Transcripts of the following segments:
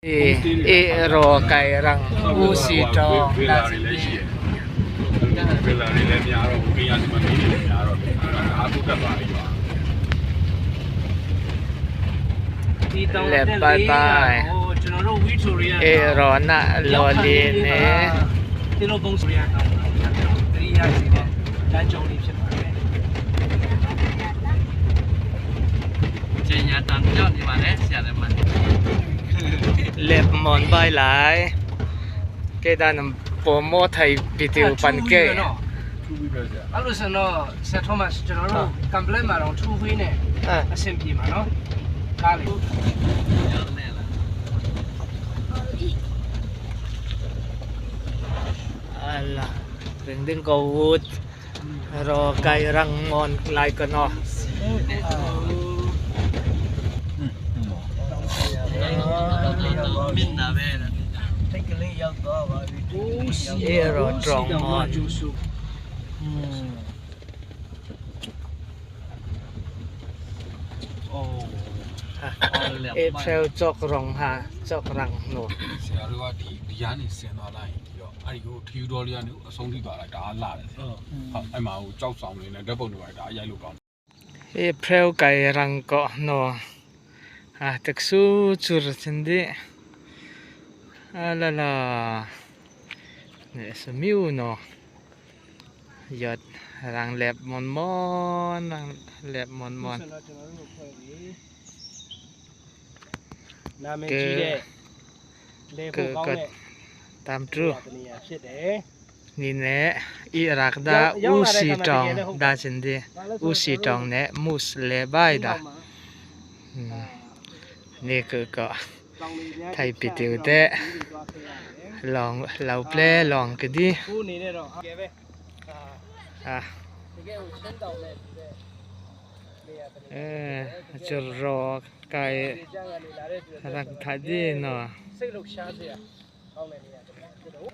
I ro kai rang u si tawng na si ti. Le bye bye. I ro na lo li ne. Lep mon bai lai ke dan po mo thai pitiu pan ke အဲ့လို့ဆိုတော့ဆရာသောမတ်ကျွန်တော်တို့ complaint မှာတော့2 wheel နဲ့အဆင်ပြေမှာနော်ကားလေး Ala ring ding ko wood ro kai rang mon lai ko no ိုးစီ E ro trong mon ကျူဆူ April chok rong ha chok rang no ဆရာတို့ကဒီဒီကနေဆင်သွားလိုက်ပြီးတော့အဲ့ဒီကိုထီယူတော်လေးကနေအဆုံးထိသွားလိုက်ဒါကလာတယ်ဆရာဟုတ်အဲ့မှာဟိုကြောက်ဆောင်လေးနဲ့ဓာတ်ပုံတွေပါဒါရိုက်လို့ကောင်း April kai rang ko no ha taksu chur chindi alala ne smiu no yot rang lep mon mon rang lep mon mon ဆိုတော့ကျွန်တော်တို့ဖွဲ့ပြီနာမည်ကြီးတဲ့လေဖို့ကောင်းတဲ့ tam tru တနေရာဖြစ်တယ် ni ne i rak da u si tong da chindi u si tong ne mus le bai da ni ku ko ထို ထိုင်ပီတူတဲ့ long lau ple long ke di ခုအနေနဲ့တော့ကဲပဲအာ ha တကယ်ကိုချင်းတောင်နဲ့တဲ့နေရာတနေ eh chur ro kai ရာကြာကနေလာတဲ့သူ rak tha di no စိတ်လှုပ်ရှားစရာကောင်းတဲ့နေရာတနေရာဖြစ်တော့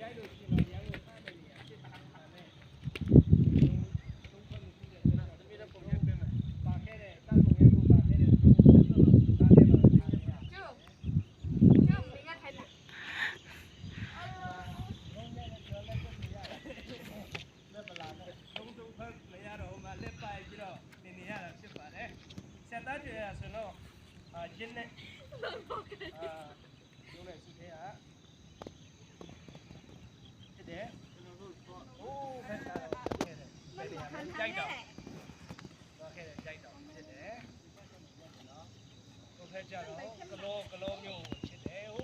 ရိုက်လို့ရှိရင်ရန်ကိုဖမ်းတဲ့နေရာဖြစ်တာနဲ့သုံးဖက်မရှိတဲ့ကျွန်တော်တမီးတော့ပုံရပြမယ်ပါခဲ့တဲ့တတ်ပုံရကိုပါခဲ့တဲ့သူတို့ဆက်ဆက်တော့ဒါနဲ့ပါ လက်ပလာနဲ့သုံးသုံးဖက်မရတော့ဟိုမှာလက်ပိုက်ပြီးတော့နေနေရတာဖြစ်ပါတယ်။ဆက်သားတွေရဆိုတော့အာရင်းနဲ့အာရုံးနဲ့စုသေးอ่ะဖြစ်တယ်ကျွန်တော်တို့ဟိုးဖက်သားခဲ့တယ်။ကြိုက်တော့သွားခဲ့တယ်ကြိုက်တော့ဖြစ်တယ်နော်။ဟိုဖက်ကြတော့ကလောကလောမျိုးဖြစ်တယ်ဟို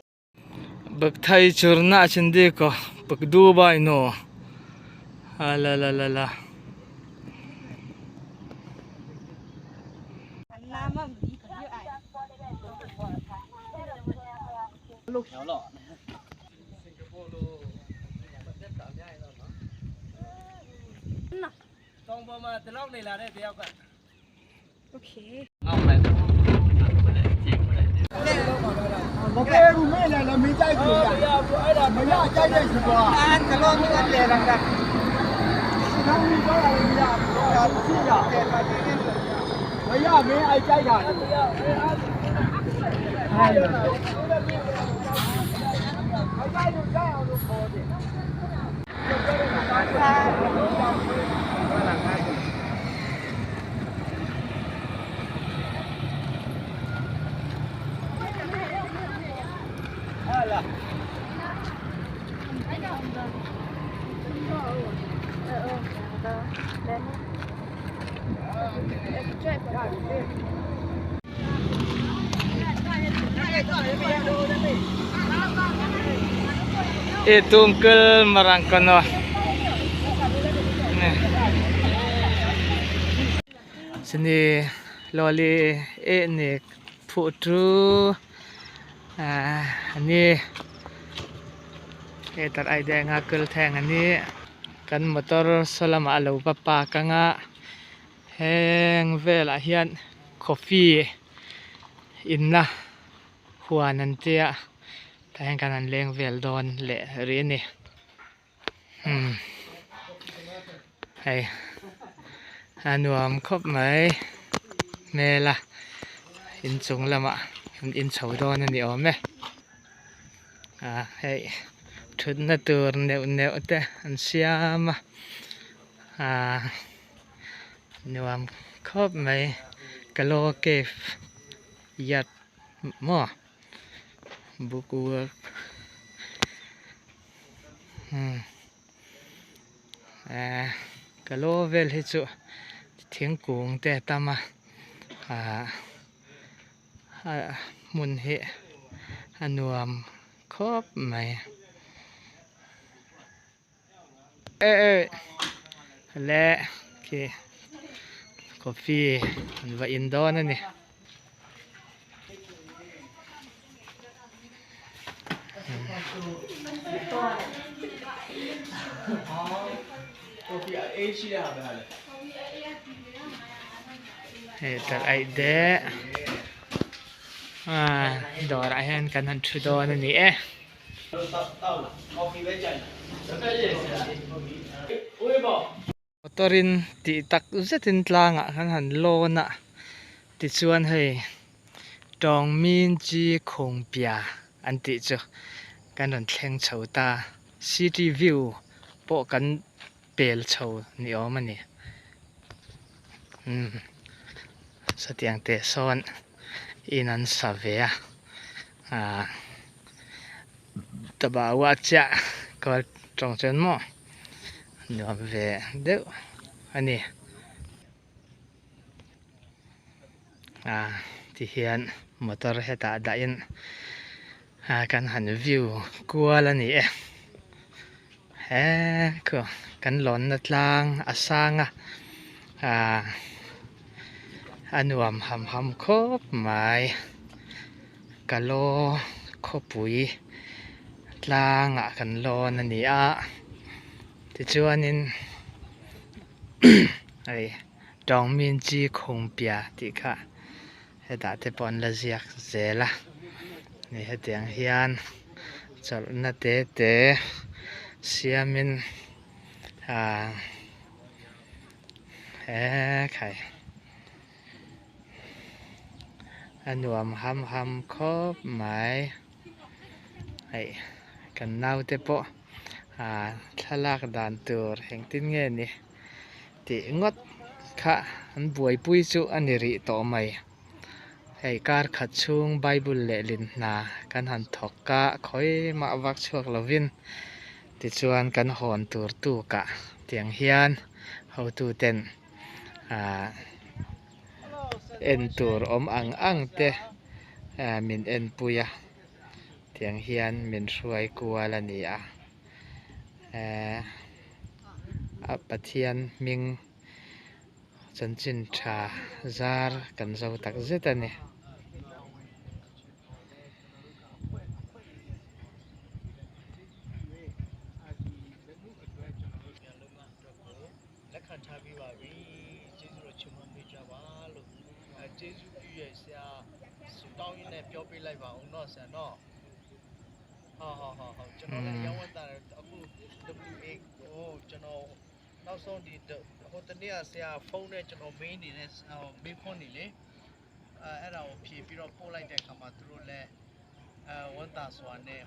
bak thai chur na chindi ko pak du bai no ala la la la လို့ရောတော့စင်ကာပူလိုတက်တာများရတော့နော်တောင်ပေါ်မှာဒီလောက်နေလာတဲ့တယောက်က မပေးဘူးမင်းလည်းမင်းကြိုက်ဘူး မရဘူးအဲ့ဒါ မရကြိုက်တဲ့သူက အန်ကလောမျိုးကလေရန်က ကောင်းပြီးတော့လည်းမရဘူးဒါဖြစ်ရမရမင်းအဲ့ကြိုက်တာလေ အဲ့ဒါကြိုက်လို့ကြိုက်အောင်လို့ခေါ်တယ် e tungkel marang kono ne sini loli e ne phu tu à ani e tar ai de nga kul theng ani kan motor solama alo pa pa ka nga heng velah hian coffee inna huan an tia tah hian kan han leng vel dawn leh rih a ni hei a nuam khawp mai hmel a inchung lamah an in chho dawn a ni awm e ah hei thutna tur neuh neuh te an siam a ah nuam khawp mai kalaw cave yard maw book work umm eh kalaw vel hi chu thingkung te a tam a ah hmun hi a nuam khawp mai e e le khi coffee an va in dawn a ni. Hei tar aih deh ah dawrah hian kan han thu dawn a ni e. Motor in tih tak zetin tlangah kan han lawn a tichuan hei tawng min chi khung pia an tih chu kan rawn thleng chho ta city view pawh kan pel chho ni awm a ni umm sawtiang teh sawn in an sa ve a ah tabawa chiah kawl tawng chuan maw. Nuam ve deuh a ni. Ah tihian motor hetah dahin ah kan han view kual a ni e. He khu kan lawnna tlang a sang a ah a nuam ham ham khawp mai. Kalaw khawpui tlangah kan lawn a ni a tichuanin hei tawngmin chi khung pia tih kha hetah te pawh an la ziak zel a ni hetiang hian chawlhna te te siamin ah hekhai. A nuam ham ham khawp mai hei kan naute pawh ah thlalak dan tur engtin nge ni tih ngawt kha an buaipui chu a ni rih tawh mai hei kar khat chhung bible lehlin hna kan han thawk a khawi mah vak chhuak lovin tichuan kan hawn tur tukah tiang hian hotuten. Ahh en tur awm ang ang te ahh min en pui a tiang hian min hruai kual a ni a ehh a Pathian hming chanchin tha zar kan zo tak zet a ni. လက်ခံထားပြီးပါပြီကျေးဇူးတော်ချီးမွမ်းပေးကြပါလို့အဲကျေးဇူးပြုရဲ့ဆရာဆူတောင်းရင်းနဲ့ပြောပေးလိုက်ပါအောင်နော်ဆရာနော်ဟုတ်ဟုတ်ဟုတ်ဟုတ်ကျွန်တော်လည်းရောင်းဝတ်တာအခု WA ကိုကျွန်တော်နောက်ဆုံးဒီဟိုတနေ့ကဆရာဖုန်းနဲ့ကျွန်တော်မေးနေတဲ့မေးခွန်းနေလေအဲအဲ့ဒါကိုဖြေပြီးတော့ပို့လိုက်တဲ့အခါမှာသူတို့လည်းအဲဝန်တာစွာနဲ့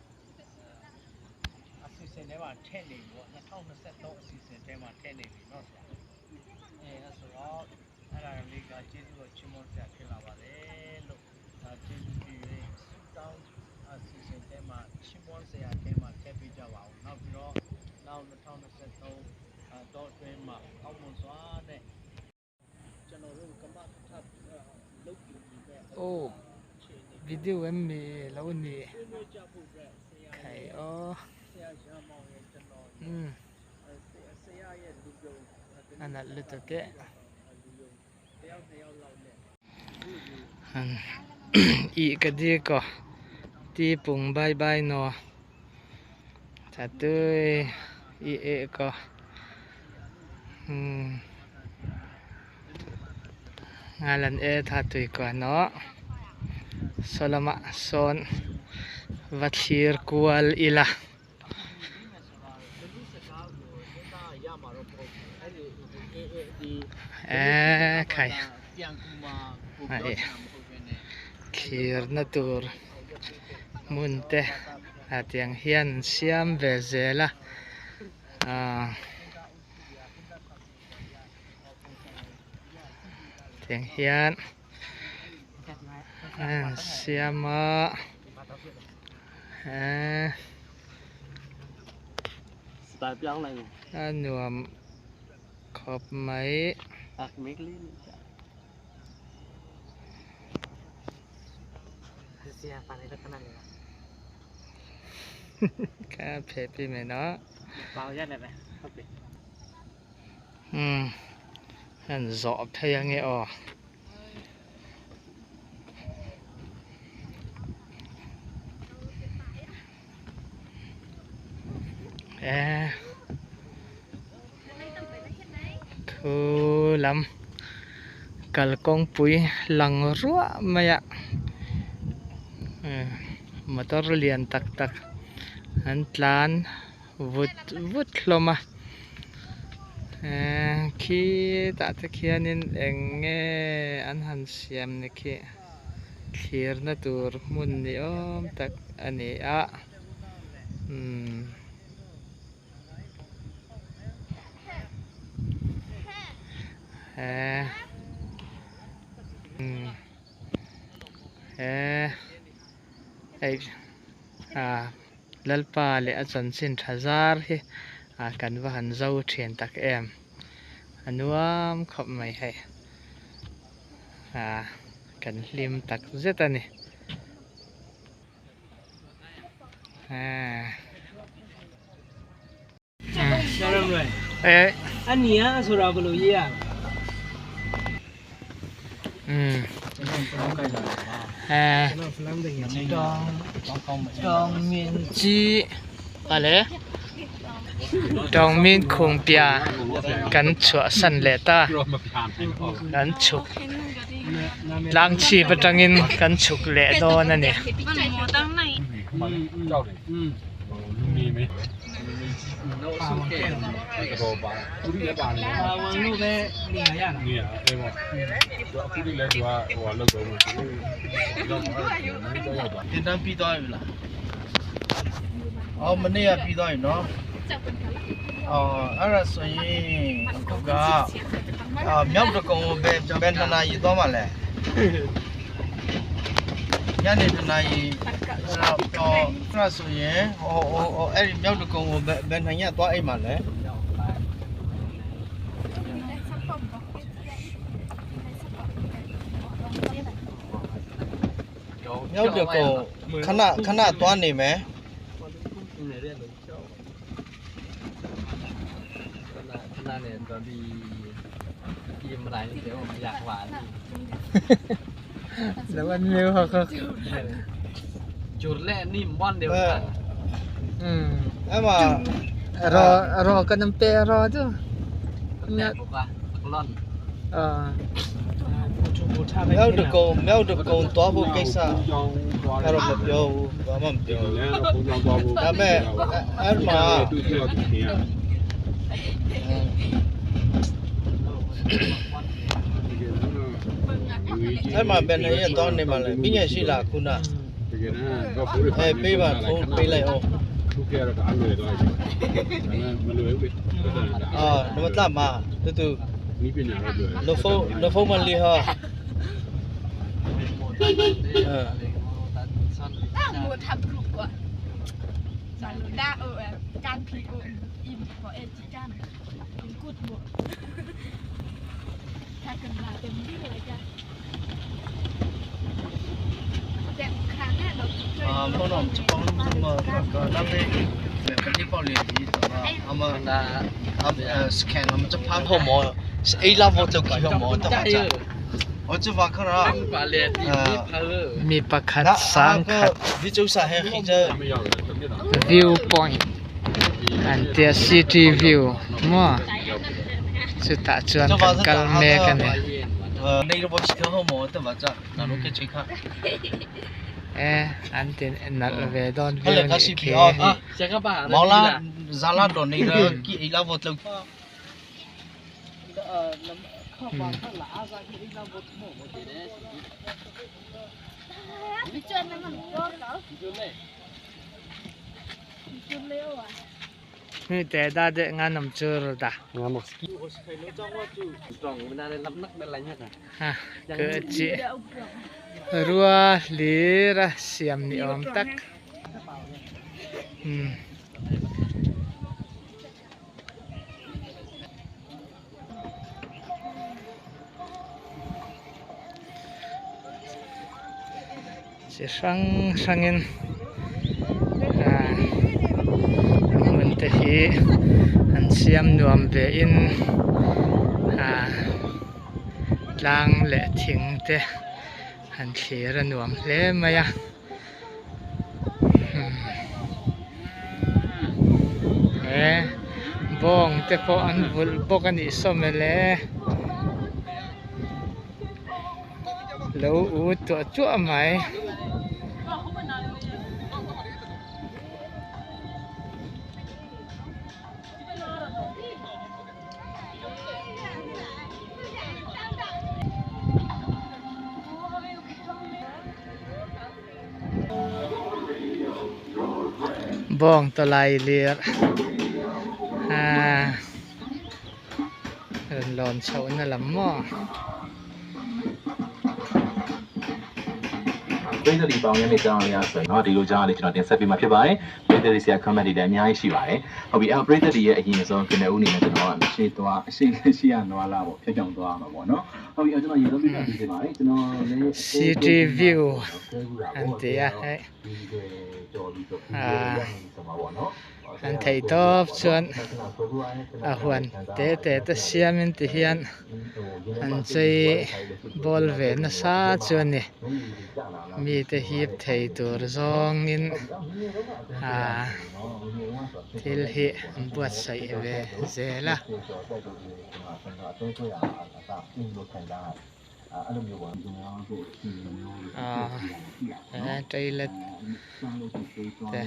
အစီအစဉ်ထဲမှာထည့်နေပြီပေါ့2023အစီအစဉ်ထဲမှာထည့်နေပြီနော်ဆရာအဲအဲ့ဆိုတော့အဲ့ဒါလေးကကျေးဇူးတော်ချီးမွမ်းဆရာဖြစ်လာပါတယ်လို့ဒါကျေးဇူးပြု၍ဆုတောင်းအစီအစဉ်ထဲမှာချီးမွမ်းဆရာထဲမှာထည့်ပေးကြပါဦးနောက်ပြီးတော့နောက်2023တော့အတွင်းမှာကောင်းမွန်စွာနဲ့ကျွန်တော်တို့ကမ္ဘာထပ်လုပ်ပြီးတဲ့ Aw video em mi lo ni khai aw umm a nalh lutuk e ih ka di kaw ti pung bai bai naw tha tui ih eh kaw umm. Ngalan e tha tui kuah nawh saw lamah sawn va thlir kual ila. Eee khai hei Thlirna tur hmun te ah tiang hian an siam ve zel a ah tiang hian an siam a eh a nuam khawp mai. Ka phe pi mai no umm an zawh phei ange aw. E thu lam kalkawngpui lang ruah mai a motor lian tak tak an tlan vut vut hlawm a khitah te khianin eng nge an han siam ni khi. Thlirna tur hmun ni awm tak a ni a umm he umm he hei ah Lalpa leh a chanchin tha zar hi ah kan va han zo thin tak em a nuam khawp mai hei. Ah kan hlim tak zet a ni. Tawngmin khungpia kan chhuahsan leh ta kan chhuk tlang chhip atangin kan chhuk leh dawn a ni. အော်မနေ့ကပြီးသွားပြီနော်အော်အဲ့ဒါဆိုရင်အခုကအာမြောက်တကုံကိုဘယ်ဘယ်နှစ်နာရီသွားမှလဲညနေတနာရီအဲ့တော့အော်အဲ့ဒါဆိုရင်ဟိုဟိုဟိုအဲ့ဒီမြောက်တကုံကိုဘယ်ဘယ်နှစ်ညသွားအိမ်မှလဲမြောက်တကုံခဏခဏသွားနေမယ် แล้ววันนี้เขาก็อืม အဲ့မှာ รอรอกันน้ำเปรอจ้ะเนี่ยเออ မြောက်တကုံမြောက်တကုံသွားဖို့ကိစ္စအဲ့တော့မပြောဘူးဘာမှမပြောဘူး လမ်းတော့ဘုံကြောင်းသွားဖို့ ဒါပေမဲ့အဲ့မှာ တူတူတော့ပြင်ရ အဲ့မှာဘယ်နှစ်ရက်သွားနေမှလဲမိညာရှိလားခုန တကယ်တော့ဘိုးတွေ အဲပေးပါဖုန်းပေးလိုက်အောင် ခုကြရတော့အလွယ်သွားပြီဒါပေမဲ့မလွယ်ဘူးလေ အာနမတမတူတူ နီးပညာတော့လွယ် လဖုန်းလဖုန်းမလီဟာအဲ 我他不管，咱大哦，干屁股，伊不爱几干，伊骨不，他跟那点厉害个，แต่ครั้งนั้นเรา အာဖုန်းတော့ဖုန်းမကလာမေပတိပေါ်လေဒီတော့အမအစကန်အမချဖာဖို့မောအေးလာဖို့တော့ခေါ်မောတော့ချာ我这把可能， มีประคัดสร้างขัด 你做啥还黑着？ မရောက်ဘူးတမီးတော့ view point อันเตีย city view มั่วchutah chuan kan kal mek a ni 呃，那个我去看好毛的嘛，这那侬去看。 e an tin nalh ve dawn 后 viau 来他 nih 是 khi 皮啊，毛啦，咱拉到那个给伊拉我走。Rua hlir a siam ni awm tak umm. Chi hrang hrangin ah hmun te hi an siam nuam ve in ah tlang leh thing te han thlir a nuam hle mai a he bawng te pawh an vulh bawk a nih saw mawle lo u tuah tuah mai. Bawng tawlai lir ah rawn lawn chhoh na lam maw. ပရိသတ်တွေပေါင်းရမယ့်အကြောင်းအရာဆိုရင်တော့ဒီလိုကြောင်းလေးကျွန်တော်တင်ဆက်ပေးမှာဖြစ်ပါတယ်ပရိသတ်တွေဆရာ comment တွေလည်းအများကြီးရှိပါတယ်ဟုတ်ပြီအဲ့တော့ပရိသတ်တွေရဲ့အရင်ဆုံးကနေဦးအနေနဲ့ကျွန်တော်ကရှေ့သွားအရှိရှိရနွားလာပေါ့ဖြတ်ကြောင်သွားမှာပေါ့နော်ဟုတ်ပြီအဲ့ကျွန်တော်ရေဆုံးပြပြပေးပါမယ်ကျွန်တော်လည်း City view an ti a hei ah an theih tawp chuan a huan te te te siamin ti hian an chei bawl ve nasa chu a ni mite hip thei tur zawngin ah thil hi an buatsaih ve zel a. Ah toilet te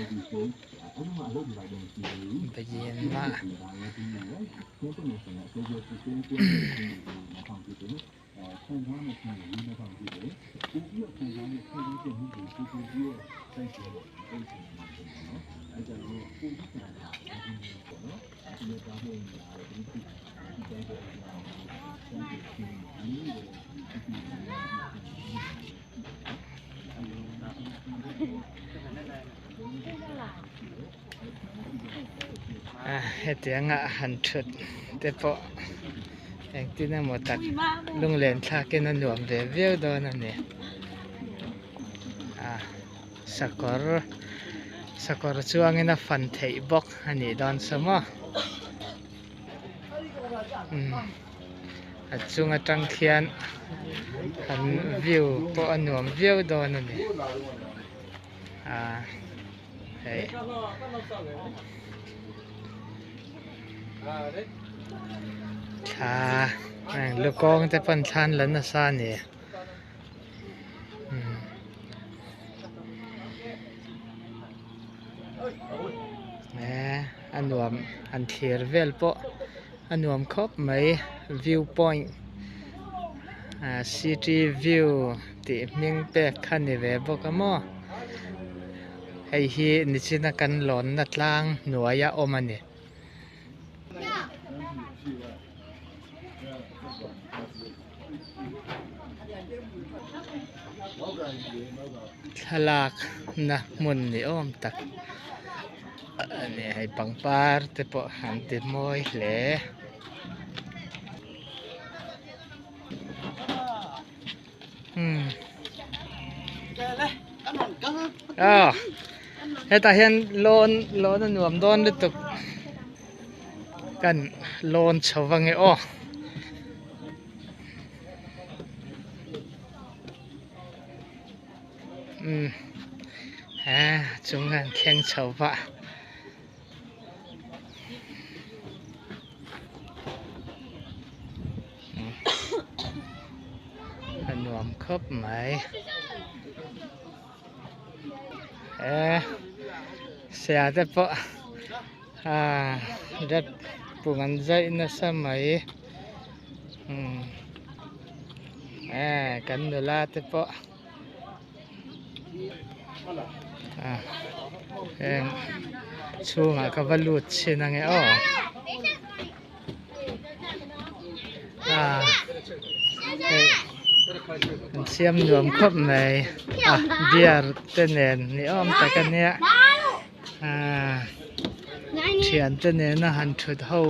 bayin mah hetianga han thut te pawh engtin emaw tak lunglen thlakin a nuam ve viau dawn a ni a sakawr sakawr chuangin a fan theih bawk a nih dawn saw maw umm a chung atang khian an view pawh a nuam viau dawn a ni a hei thla heng lukawng te pawn thla an la nasa a ni umm. A nuam han thlir vel pawh a nuam khawp mai view point ah city view tih hming pek kha ni ve bawk a maw hei hi nichina kan lawnna tlang hnuaia awm a ni. Thlalak na hmun ni awm tak a ni hei pangpar te pawh an ti mawi hle. Aw hetah hian lawn lawn a nuam dawn lutuk kan lawn chho va nge aw. Umm he chung hian thleng chho va. A nuam khawp mai e sia te pawh ah red pung an zaih nasa mai. Umm eh kan nula te pawh ah heng chhungah ka va lut chhin ange aw ah hei an siam nuam khawp mai a beer te nen ni awm tak ania ah thian te nena han thut ho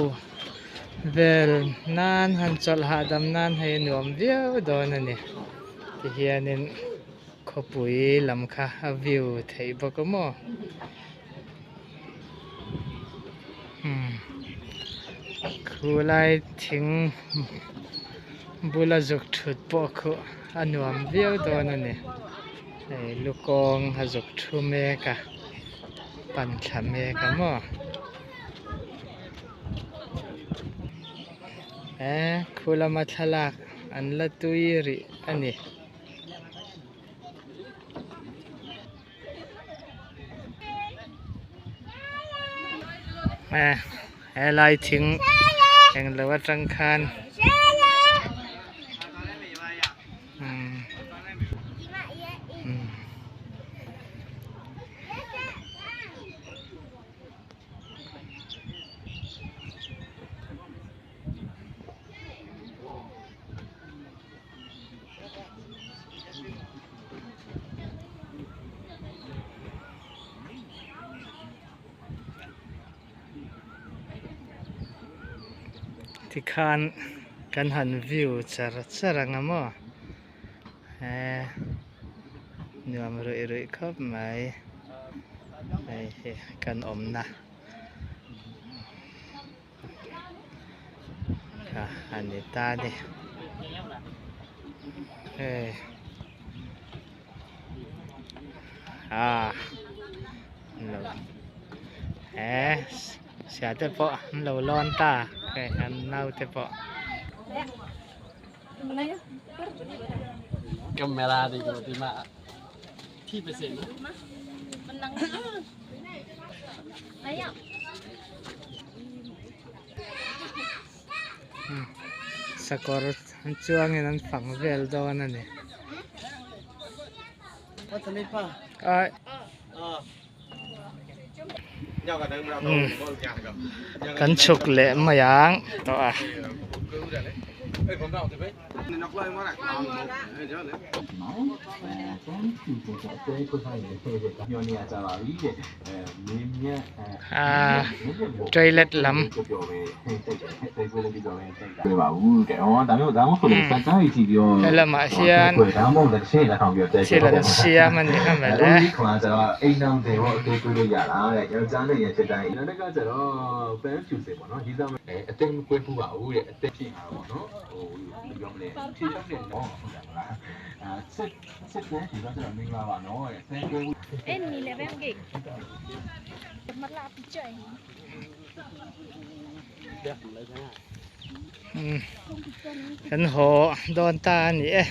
vel nan han chawlh hahdam nan hei nuam viau dawn a ni tihianin khawpui lam kha a view theih bawk a maw umm khulai thing bula zuk thut pawh khu a nuam viau dawn a ni hei lukawng a zuk thu mek a pan thla mek a maw. He khu lama thlalak an la tui rih a ni. Helai thing englo atang khan umm. Tikhan kan han view char char ang a maw eh nuam ruih ruih khawp mai. Hei hi kan awmna kha a ni ta a ni hei ah lo he sia te pawh an lo lawn ta hei an naute pawh. Sakawr an chuangin an fang vel dawn a ni. Kan chhuk leh mai ang tawh a. Aaa toilet lam. Helamah hian thil an siam a ni kha mawle. Kan haw dawn ta a ni e.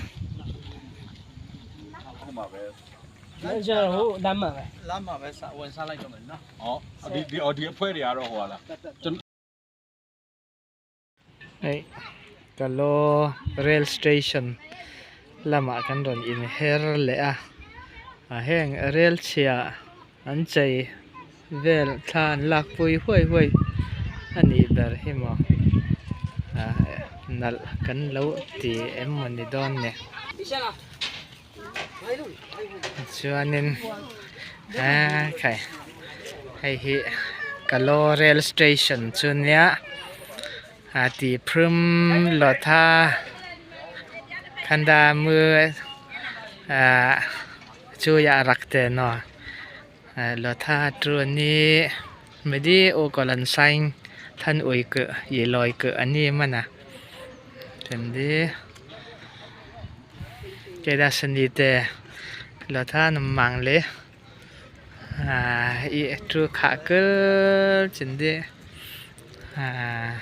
Hei Kalaw rail station lamah kan rawn inher leh a ah heng rail chhia an chei vel thla an lak pui huai huai a nih ber hi maw ah nalh kan lo ti em maw ni dawn ni chuanin eee khai hei hi Kalaw rail station chu nia a ti phum lawtha khanda mu ah chu ya rak te naw lawtha chu ni medi aw kaw lan sign than ui kuh ih lawi kuh a ni hman a then di Kailashani te lawtha nam mang le ah ih thu khah kul chin di ah.